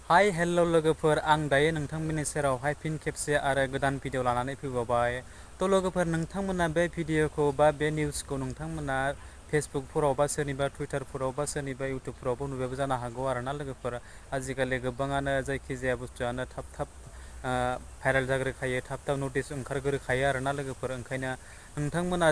Hi hello' लोगोफोर, आं दायो नोंथांमोननि सेरावहाय फिन खेबसे आरो गोदान भिडिअ लानानै फैबावबाय। थ' लोगोफोर, नोंथांमोना बे भिडिअखौ बा बे निउसखौ नोंथांमोना फेसबुकफोराव बा सोरनिबा टुइटारफोराव बा सोरनिबा इउटुबफोरावबो नुबायबो जानो हागौ आरोना लोगोफोर। आजिखालि गोबाङानो जायखिजाया बुस्थुआनो थाब थाब भाइरेल जाग्रोखायो, थाब थाब नटिस ओंखारग्रोखायो आरोना लोगोफोर। ओंखायनो नोंथांमोना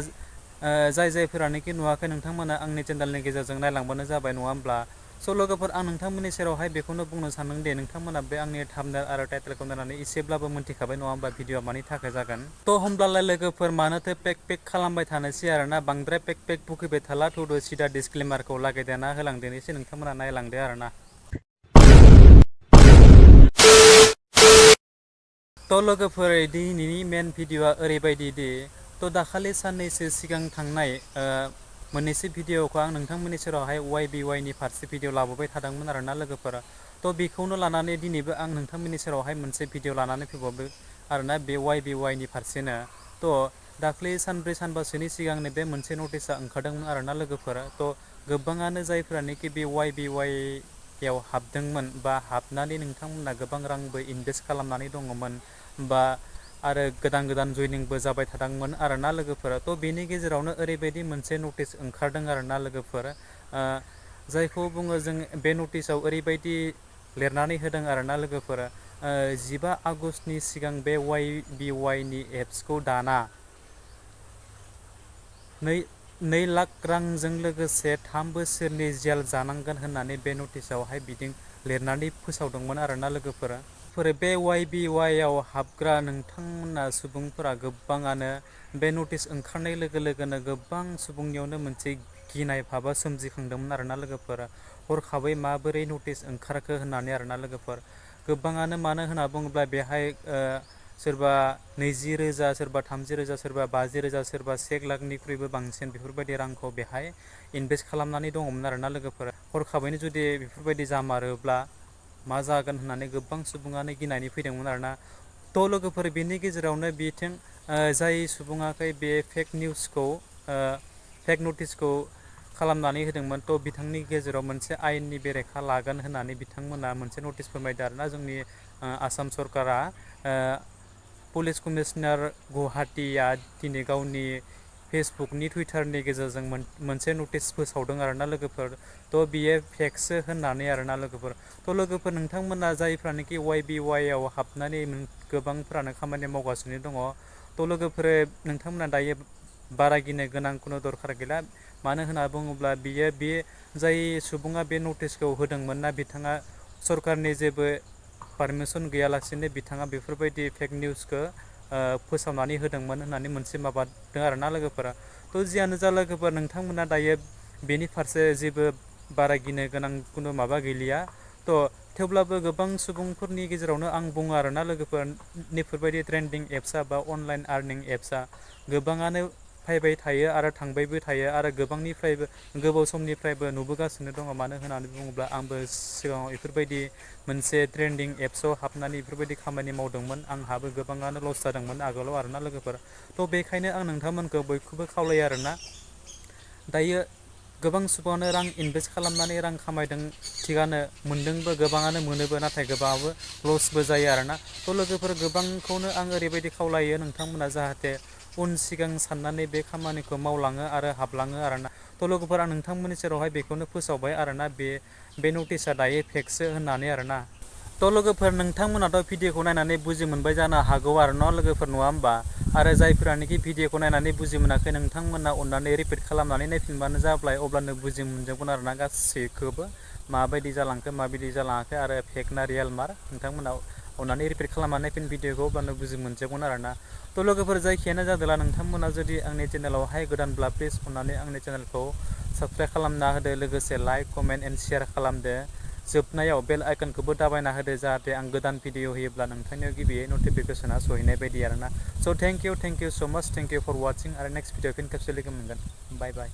जायफोरानोखि नुवाखै, नोंथांमोना आंनि चेनेलनि गेजेरजों नायलांबानो जाबाय, नङा होमब्ला? स' लोगोफोर, आं नोंथांमोननि सेरावहाय बेखौनो बुंनो सानदों दे, नोंथांमोना बे आंनि थाम्बनेल आरो टाइटेलखौ नायनानै एसेब्लाबो मोनथिखाबाय नङा होमबा भिडिअआ मानि थाखाय जागोन। थ' होमब्लालाय लोगोफोर, मानोथो पेक खालामबाय थानोसै आरोना, बांद्राय पेक बुखैबाय थाला। थौदो सिदा डिसक्लेमारखौ लागायदेरना होलांदेरनोसै, नोंथांमोना नायलांदो आरोना। थ' लोगोफोर, दिनैनि मेन भिडिअआ ओरैबायदि दि, थ' दाखालि साननैसो सिगां थांनाय मोननैसो भिडिअखौ आं नोंथांमोननि सेरावहाय YBY नि फारसे भिडिअ लाबोबाय थादोंमोन आरोना लोगोफोर। थ' बेखौनो लानानै दिनैबो आं नोंथांमोननि सेरावहाय मोनसे भिडिअ लानानै फैबावदों आरोना, बे YBY नि फारसेनो। थ' दाख्लै सानब्रै सानबासोनि सिगांनो बे मोनसे नटिसा ओंखारदोंमोन आरोना लोगोफोर। थ' गोबाङानो जायफ्रानोखि बे YBY याव हाबदोंमोन बा हाबनानै नोंथांमोना गोबां रांबो इनभेस्ट खालामनानै दङमोन बा आरो गोदान जयनिंबो जाबाय थादोंमोन आरोना लोगोफोर। थ' बेनि गेजेरावनो ओरैबायदि मोनसे नटिस ओंखारदों आरोना लोगोफोर, जायखौ बुङो जों बे नटिसाव ओरैबायदि लिरनानै होदों आरोना लोगोफोर, 15 आगस्टनि सिगां बे YBY नि एप्सखौ दाना 2 लाख रांजों लोगोसे 3 बोसोरनि जेल जानांगोन होननानै बे नटिसावहाय बिदि लिरनानै फोसावदोंमोन आरोना लोगोफोर। बे YBY आव हाबग्रा नोंथांमोना सुबुंफोरा गोबाङानो बे नटिस ओंखारनाय लोगो लोगोनो गोबां सुबुंनियावनो मोनसे गिनाय भाबा सोमजिखांदोंमोन आरोना लोगोफोर। हरखाबै माबोरै नटिस ओंखारखो होननानै आरोना लोगोफोर। गोबाङानो मानो होनना बुङोब्ला बेहाय सोरबा 20,000, सोरबा 30,000, सोरबा 50,000, सोरबा 1 लाखनिख्रुइबो बांसिन बेफोरबायदि रांखौ बेहाय इनभेस्ट खालामनानै दङमोन आरोना लोगोफोर। हरखाबैनो जुदि बेफोरबायदि जामारोब्ला मा जागोन होननानै गोबां सुबुङानो गिनानै फैदोंमोन आरोना। थ' लोगोफोर, बेनि गेजेरावनो बिथिं जाय सुबुङाखै बे फेक नटिसखौ खालामनानै होदोंमोन, थ' बिथांनि गेजेराव मोनसे आयेननि बेरेखा लागोन होननानै बिथांमोना मोनसे नटिस फोरमायदों आरोना। जोंनि आसाम सरकारा पुलिस कमिशनार गुवाहाटीया दिनै गावनि फेसबुकनि टुइटारनि गेजेरजों मोनसे नटिस फोसावदों आरोना लोगोफोर। थ' बियो फेकसो होननानै आरोना लोगोफोर। थ' लोगोफोर, नोंथांमोना जायफ्रानोखि YBY आव हाबनानै गोबांफ्रानो खामानि मावगासिनो दङ, थ' लोगोफोर, नोंथांमोना दायो बारा गिनो गोनां खुनु दरखार गैला। मानो होनना बुङोब्ला बे जाय सुबुङा बे नटिसखौ होदोंमोन ना, बिथाङा सरकारनि जेबो पारमिसन गैयालासेनो बिथाङा बेफोरबायदि फेक निउसखौ फोसावनानै होदोंमोन होननानै मोनसे माबादों आरोना लोगोफोरा। थ' जियानो जा लोगोफोर, नोंथांमोना दायो बेनि फारसे जेबो बारा गिनो गोनां खुनु माबा गैलिया। थ' थेवब्लाबो गोबां सुबुंफोरनि गेजेरावनो आं बुङो आरोना लोगोफोर, बेफोरबायदि ट्रेन्डिं एप्सआ बा अनलाइन आर्निं एप्सआ गोबाङानो फैबाय थायो आरो थांबायबो थायो आरो गोबाव समनिफ्रायबो नुबोगासिनो दङ। मानो होननानै बुङोब्ला आंबो सिगाङाव बेफोरबायदि मोनसे ट्रेन्डिं एप्सआव हाबनानै बेफोरबायदि खामानि मावदोंमोन। आंहाबो गोबाङानो लस जादोंमोन आगोलाव आरोना लोगोफोर। थ' बेखायनो आं नोंथांमोनखौ बयखौबो खावलायो आरोना, दायो गोबां सुबुङानो रां इनभेस्ट खालामनानै रां खामायदों, थिगानो मोनदोंबो, गोबाङानो मोनोबो, नाथाय गोबाङाबो लसबो जायो आरोना। थ' लोगोफोर, गोबांखौनो आं ओरैबायदि खावलायो, नोंथांमोना जाहाथे उन सिगां साननानै बे खामानिखौ मावलाङो आरो हाबलाङो आरोना। थ' लोगोफोर, आं नोंथांमोननि सेरावहाय बेखौनो फोसावबाय आरोना, बे नटिसा दायो फेकसो होननानै आरोना। थ' लोगोफोर, नोंथांमोनाथ' भिडिअखौ नायनानै बुजि मोनबाय जानो हागौ आरो न' लोगोफोर, नङा होमबा? आरो जायफोरानोखि भिडिअखौ नायनानै बुजि मोनाखै, नोंथांमोना अननानै रिपिट खालामनानै नायफिनबानो जाबाय, अब्लानो बुजि मोनजोबगोन आरोना गासैखौबो, माबायदि जालांखो माबायदि जालाङाखै आरो फेक ना रियेल मार। नोंथांमोना अननानै रिपिट खालामनानै नायफिन भिडिअखौ, अब्लानो बुजि मोनजोबगोन आरोना। थ' लोगोफोर, जायखियानो जादोंला, नोंथांमोना जुदि आंनि चेनेलावहाय गोदानब्ला प्लिज अननानै आंनि चेनेलखौ साबस्क्राइब खालामना होदो, लोगोसे लाइक, कमेन्ट एन्ड शेयार खालामदो। जोबनायाव बेल आइकनखौबो दाबायना होदो, जाहाथे आं गोदान भिडिअ होयोब्ला नोंथांनियाव गिबियै नटिफिकेसना सहैनाय बायदि आरोना। स' थेंक इउ स' माच, थेंक इउ फर वाचिं, आरो नेक्स्ट भिडिअ फिन खेबसे लोगो मोनगोन। बाय बाय।